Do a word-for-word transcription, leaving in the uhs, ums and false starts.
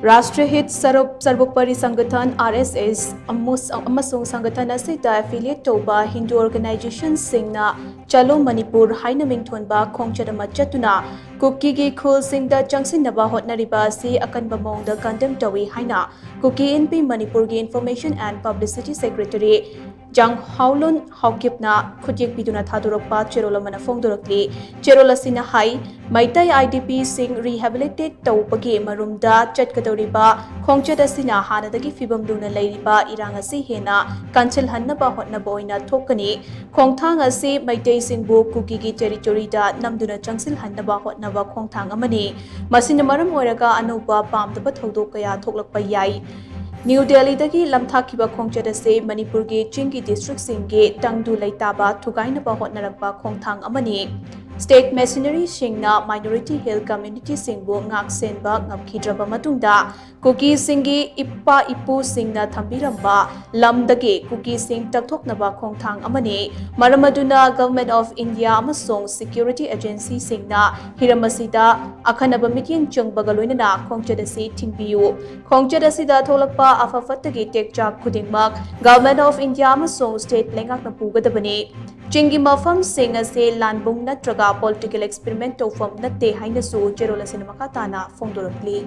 ꯔꯥꯁꯇ꯭ꯔꯤꯌ ꯍꯤꯠ ꯁꯔꯨꯞ ꯁꯔꯕꯣꯄꯔꯤ ꯁꯪꯒꯊꯟ, R S S, ꯑꯃꯁ-, ꯑꯃꯁꯨꯡ ꯁꯪꯒꯊꯟ ꯑꯁꯤꯗ affiliate ꯇꯧꯕ ꯍꯤꯟꯗꯨ organization ꯁꯤꯡꯅ ꯆꯂꯣ ꯃꯅꯤꯄꯨꯔ ꯍꯥꯏꯅ ꯃꯤꯡꯊꯣꯟꯕ ꯈꯣꯡꯆꯠ ꯑꯃ ꯆꯠꯇꯨꯅ ꯀꯨꯀꯤꯒꯤ ꯈꯨꯜꯁꯤꯡꯗ ꯆꯪꯁꯤꯟꯅꯕ ꯍꯣꯠꯅꯔꯤꯕ ꯑꯁꯤ ꯑꯀꯟꯕ ꯃꯑꯣꯡꯗ condemn ꯇꯧꯏ ꯍꯥꯏꯅ ꯀꯨꯀꯤ ꯏꯟꯄꯤ ꯃꯅꯤꯄꯨꯔꯒꯤ Information and Publicity Secretary ꯖꯥꯡꯍꯥꯎꯂꯨꯟ ꯍꯥꯎꯀꯤꯞꯅ ꯈꯨꯠꯌꯦꯛ ꯄꯤꯗꯨꯅ ꯊꯥꯗꯣꯔꯛꯄ ꯆꯦꯔꯣꯜ ꯑꯃꯅ ꯐꯣꯡꯗꯣꯔꯛꯂꯤ꯫ ꯆꯦꯔꯣꯜ ꯑꯁꯤꯅ ꯍꯥꯏ, ꯃꯩꯇꯩ IDP ꯁꯤꯡ rehabilitate ꯇꯧꯕꯒꯤ ꯃꯔꯨꯝꯗ ꯆꯠꯀꯗꯧꯔꯤꯕ ꯈꯣꯡꯆꯠ ꯑꯁꯤꯅ ꯍꯥꯟꯅꯗꯒꯤ ꯐꯤꯕꯝ ꯂꯨꯅ ꯂꯩꯔꯤꯕ ꯏꯔꯥꯡ ꯑꯁꯤ ꯍꯦꯟꯅ ꯀꯟꯁꯤꯜꯍꯟꯅꯕ ꯍꯣꯠꯅꯕ ꯑꯣꯏꯅ ꯊꯣꯛꯀꯅꯤ꯫ ꯈꯣꯡꯊꯥꯡ ꯑꯁꯤ ꯃꯩꯇꯩꯁꯤꯡꯕꯨ ꯀꯨꯀꯤꯒꯤ territoryꯗ ꯅꯝꯗꯨꯅ ꯆꯪꯁꯤꯜꯍꯟꯅꯕ ꯍꯣꯠꯅꯕ ꯈꯣꯡꯊꯥꯡ ꯑꯃꯅꯤ꯫ ꯃꯁꯤꯅ ꯃꯔꯝ ꯑꯣꯏꯔꯒ ꯑꯅꯧꯕ ꯄꯥꯝꯗꯕ ꯊꯧꯗꯣꯛ ꯀꯌꯥ ꯊꯣꯛꯂꯛꯄ ꯌꯥꯏ꯫ ꯅ꯭ꯌꯨ ꯗꯦꯜꯂꯤꯗꯒꯤ ꯂꯝꯊꯥꯈꯤꯕ ꯈꯣꯡꯆꯠ ꯑꯁꯤ ꯃꯅꯤꯄꯨꯔꯒꯤ ꯆꯤꯡꯒꯤ districtꯁꯤꯡꯒꯤ ꯇꯪꯗꯨ ꯂꯩꯇꯥꯕ ꯊꯨꯒꯥꯏꯅꯕ ꯍꯣꯠꯅꯔꯛꯄ ꯈꯣꯡꯊꯥꯡ ꯑꯃꯅꯤ꯫ State missionaryꯁꯤꯡꯅ minority hill communityꯁꯤꯡꯕꯨ ꯉꯥꯛꯁꯦꯟꯕ ꯉꯝꯈꯤꯗ꯭ꯔꯕ ꯃꯇꯨꯡꯗ, ꯀꯨꯀꯤꯁꯤꯡꯒꯤ ꯏꯄꯥ ꯏꯄꯨꯁꯤꯡꯅ ꯊꯝꯕꯤꯔꯝꯕ ꯂꯝꯗꯒꯤ ꯀꯨꯀꯤꯁꯤꯡ ꯇꯛꯊꯣꯛꯅꯕ ꯈꯣꯡꯊꯥꯡ ꯑꯃꯅꯤ꯫ ꯃꯔꯝ ꯑꯗꯨꯅ Government of India ꯑꯃꯁꯨꯡ security agencyꯁꯤꯡꯅ ꯍꯤꯔꯝ ꯑꯁꯤꯗ ꯑꯈꯟꯅꯕ ꯃꯤꯠꯌꯦꯡ ꯆꯪꯕꯒ ꯂꯣꯏꯅꯅ ꯈꯣꯡꯆꯠ ꯑꯁꯤ ꯊꯤꯡꯕꯤꯌꯨ꯫ ꯈꯣꯡꯆꯠ ꯑꯁꯤꯗ ꯊꯣꯛꯂꯛꯄ ꯑꯐ ꯐꯠꯇꯒꯤ ꯇꯦꯛꯆꯥꯛ ꯈꯨꯗꯤꯡꯃꯛ Government of India ꯑꯃꯁꯨꯡ state ꯂꯩꯉꯥꯛꯅ ꯄꯨꯒꯗꯕꯅꯤ꯫ ꯆꯤꯡꯒꯤ ꯃꯐꯝꯁꯤꯡ ꯑꯁꯤ ꯂꯥꯟꯕꯨꯡ ꯅꯠꯇ꯭ꯔꯒ political experiment ꯇꯧꯐꯝ ꯅꯠꯇꯦ ꯍꯥꯏꯅꯁꯨ ꯆꯦꯔꯣꯜ ꯑꯁꯤꯅ ꯃꯈꯥ ꯇꯥꯅ ꯐꯣꯡꯗꯣꯔꯛꯂꯤ꯫